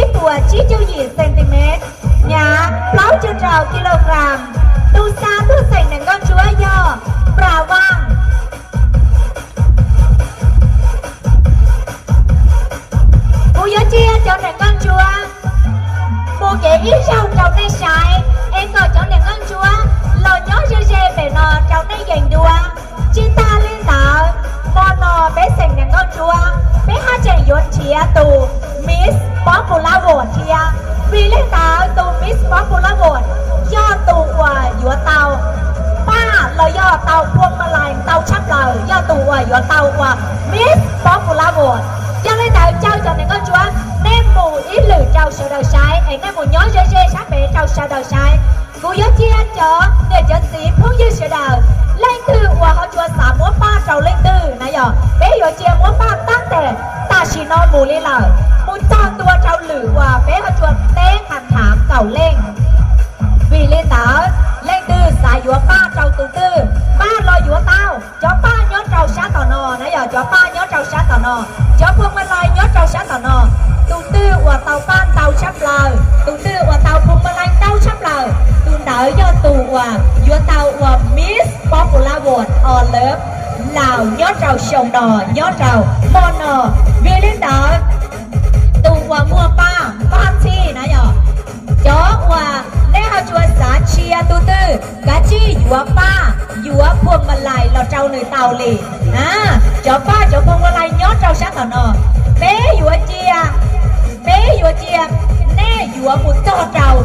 ib puas tsib caug yim centimeter, hnav plaub caug rau kilogram. Tus xa tuaj xeem Nees Nkauj Ntsuab yog Pra Vaj. Kuv yuav cia cov Nees Nkauj Ntsuab mus kev ib zaug rau nej saib, es kom cov Nees Nkauj Ntsuab los nyob ze ze pem no rau nej yees dua. Tsis tas li ntawd, hmo no peb xeem Nees Nkauj Ntsuab, peb haj tseem yuav nrhiav tus Miss Popular Vote thiab. Vim li ntawd tus Miss Popular Vote yog tus uas yuav tau paj los yog tau phuaj ma lais ntau tshaj plaws, yog tus uas yuav tau ua Miss Popular Vote. Yog li ntawd caw cov Nees Nkauj Ntsuab nej mus ib lwm rau sawv daws saib, es nej mus nyob ze ze sab pem rau sawv daws saib. Kuv yuav cia cov niam cov txiv phooj ywg sawv daws, leej twg uas ho tsuas xav muab paj rau leej twg na yog, peb yuav cia muab paj tab tes tam sim no mus li lawm, mus txog ntua rau lwm uas peb ho tsuas teb qham tham kaum leej. Vim li ntawd, leej twg xav yuav paj rau tus twg, paj los yuav tau. Cov paj nyob rau sab tom no na yog, cov paj nyob rau sab tom no, cov phuaj ma lais nyob rau sab tom no. Tus twg uas tau paj ntau tshaj plaws, tus twg uas tau phuaj ma lais ntau tshaj plaws, tus ntawd yog tus uas yuav tau ua Miss Popular Vote of Love Laos nyob rau xyoo no, nyob rau hmo no. Vim li ntawd, tus uas muaj paj, paj txhij na yog, cov uas nej ho tsuas xav txhia tus twg, kav tsij yuav paj, yuav phuaj ma lais los rau nws tau li. Cov paj cov phuaj ma lais nyob rau sab tom no, peb yuav cia, peb yuav cia nej yuav mus txog rau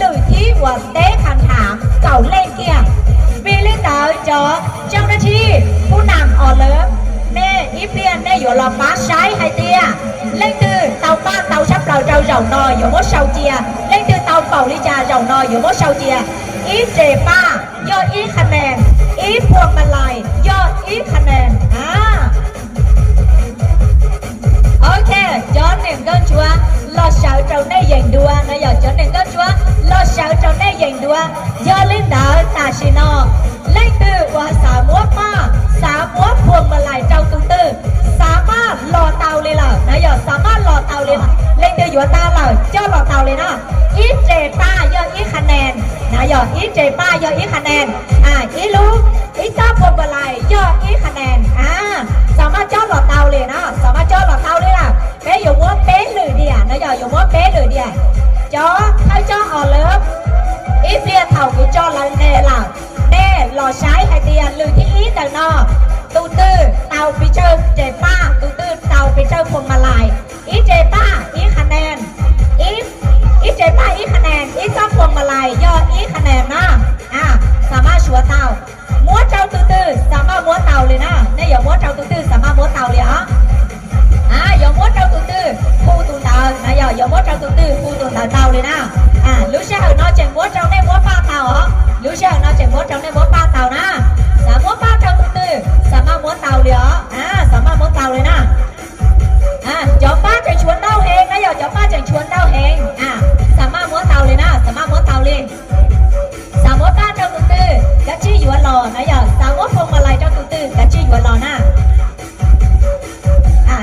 lwm thib uas teb qham tham kaum leej kiag. Vim li ntawd cov ntseej dab tsi, pub nam os lawm, nej ib pliag nej yuav los pab saib hais tias leej twg tau paj ntau tshaj plaws rau zaum no yuav muab sau cia, leej twg tau npaum li cas zaum no yuav muab sau cia. Ib re paj yog ib qha nees, ib phuaj ma lais yog ib qha nees. Ok, cov niam nkauj ntsuab los sawv rau nej yees dua na yog, cov niam nkauj ntsuab los sawv rau nej yees dua. Yog li ntawd tam sim no leej twg uas xav muab paj, xav muab phuaj ma lais rau tus twg, xav maj los tau li lawm na yog, xav maj los tau li lawm. Leej twg yuav tau lawm coj los tau li na. Ib re paj yog ib qha nees na yog, ib re paj yog ib qha nees. Ib lub, ib txoj phuaj ma lais yog ib qha nees. Xav maj coj los tau li na, xav maj coj los tau li lawm. Peb yuav muab peb lwm diam na yog, yuav muab peb lwm diam. Cov thawj coj os lawm, ib pliag thaum kuv tso lawv ntes lawm, nej los saib hais tias lwm thib ib ntawm no tus twg tau pes tsawg re paj, tus twg tau pes tsawg phuaj ma lais. Ib re paj ib qha nees, ib re paj ib qha nees, ib txoj phuaj ma lais yog ib qha nees na. Xav maj suav tau, muab rau tus twg xav maj muab tau li na. Nej yuav muab rau tus twg xav maj muab tau li os. Yuav muab rau tus twg hu tus ntawd na yog, yuav muab rau tus twg hu tus ntawd tau li na. Lub sij hawm no tseem muab rau nej muab paj tau os, lub sij hawm no tseem muab rau nej muab paj tau na. Xav muab paj rau tus twg xav maj muab tau li os, xav maj muab tau li na. Cov paj tseem tshuav ntau heev na yog, cov paj tseem tshuav ntau heev. Xav maj muab tau li na, xav maj muab tau li. Xav muab paj rau tus twg kav tsij yuav los na yog, xav muab phuaj ma lais rau tus twg kav tsij yuav los na.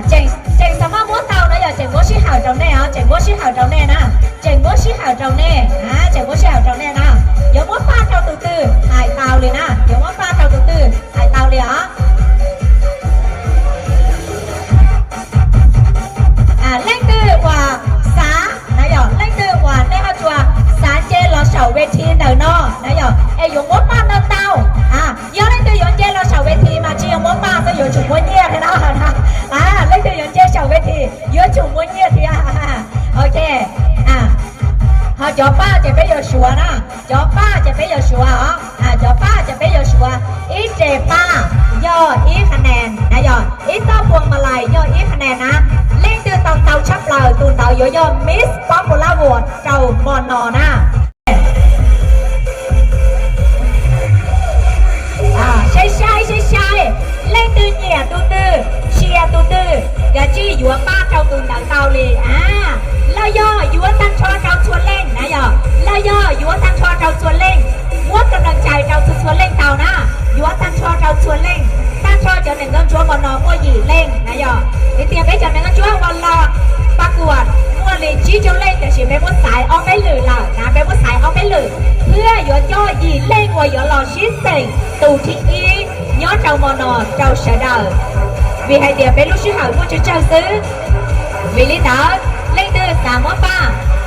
Tseem xav maj muab tau na yog, tseem muab sij hawm rau nej os, tseem muab sij hawm rau nej na. Tseem muab sij hawm rau nej, tseem muab sij hawm rau nej na. Yuav muab paj rau tus twg hais tau li na, yuav muab paj rau tus twg hais tau li os. Leej twg uas xav na yog, leej twg uas nej ho tsuas xav nce los saum ve thi ntawm no na yog, es yuav muab paj ntau ntau. Yog leej twg yuav nce los saum ve thi mas tsis yog muab paj xwb, yuav tsum muab nyiaj thiab na. Leej twg yuav nce saum ve thi yuav tsum muab nyiaj thiab. Ok, ho cov paj ces peb yuav suav na, cov paj ces peb yuav suav os. Cov paj ces peb yuav suav, ib re paj yog ib qha nees na yog, ib txoj phuaj ma lais yog ib qha nees na. Leej twg tau ntau tshaj plaws tus ntawd yuav yog Miss Popular Vote rau hmo no na. Saib saib saib saib, leej twg nyiam tus twg, sia tus twg, kav tsij yuav paj rau tus ntawd tau li. Los yog yuav tag nrho rau txhua leej na yog, los yog yuav tag nrho rau txhua leej. Muab kam naj cais rau txhua txhua leej tau na, yuav tag nrho rau txhua leej. Tag nrho cov neeg nkauj ntsuab hmo no muaj yim leej na yog, tias peb cov neeg nkauj ntsuab uas los pas kuam muaj li tsib caug leej. Ces peb muab xaiv ob peb lwm lawm na, peb muab xaiv ob peb lwm thiab yuav coj yim leej uas yuav los sib xeem tus thib ib nyob rau mo no rau sawv daws. Vim hais tias peb lub sij hawm muaj tsawg tsawg xwb. Vim li ntawd, leej twg xav muab paj?